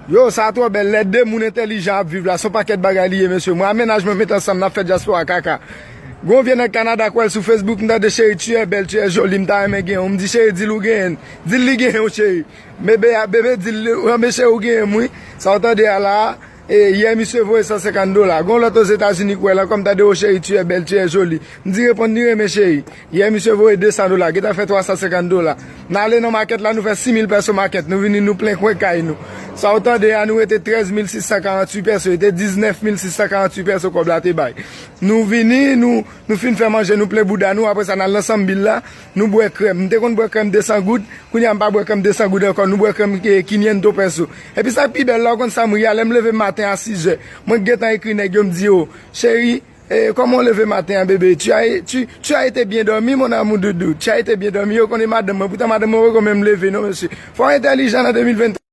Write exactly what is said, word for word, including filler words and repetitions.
Yo, sa twò bèl, lè de moun entèlijan ap viv la, se yon pakèt bagay li ye, mesye. Mwen a mennaj mwen met ansanm, n ap fè dyaspora kaka. Gon vye nèg Kanada k wè l sou Facebook, m tande cheri, tu es belle, tu es jolie, m ta renmen genyen w. M di cheri, di l ou genyen l. Di l li genyen w, cheri. Bebe, bebe di l, renmen cheri, ou genyen m, wi. Sa w tande a la a, e, yè misye voye san senkant dola. Gon lòt Ozetazini k wè l ankò, m tande, o cheri, tu es belle, tu es jolie. M di reponn li renmen cheri. Yè misye voye de san dola, gentan fè twa san senkant dola. N ale nan makèt la, nou fè sis mil pèso makèt, nou vini, nou plen kwen kay nou. Sa w tande a, nou rete trèz mil sis san karanntuit pèso, rete diznèf mil sis san karanntuit pèso kòb la te bay. Nou vini, nou, nou fin fè manje, nou plen bouda nou, apre sa n al nan Sambil la, nou bwè krèm. M te konn bwè krèm de san goud, kounye a m pa bwè krèm de san goud ankò, nou bwè krèm, e, kinyentos pèso. Epi sa k pi bèl la, ou konn sa m ri a, lè m leve maten a sizè, mwen k gentan ekri nèg yo, m di yo, cheri, e, kòman w leve maten an, bebe? Tu as, tu, tu as été bien dormi, mon amour doudou? Tu as été bien dormi? Yo konnen madanm mwen, poutan madanm mwen poko menm leve non, mesye. Fò w entèlijan nan de mil venntwa.